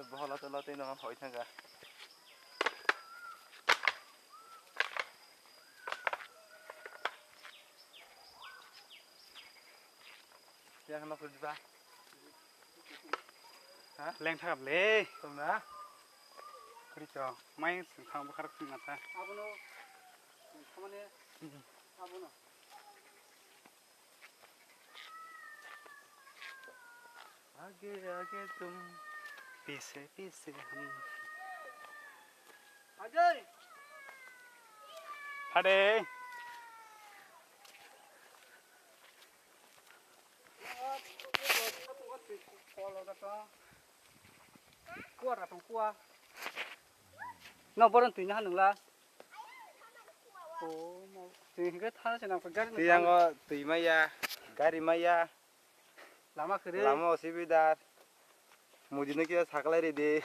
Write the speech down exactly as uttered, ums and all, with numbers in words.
Bohol lote lote no hoi thangkha. Yang no kujba. Ha? Leng thap le. Tong na. Kuri cho. Mai sing thang bakar sing na ta. Abono. Khamane. Abono. आगे आगे तुम पीछे पीछे हम. Ajay. Hade. Kuwa ratong kuwa. No boron twi naha nungla. Oh, twi hingke thana se nang gari. Twi yango twi maya, gari maya. Lama kere. Lama osibidar. Mudi no kisa saklai rede.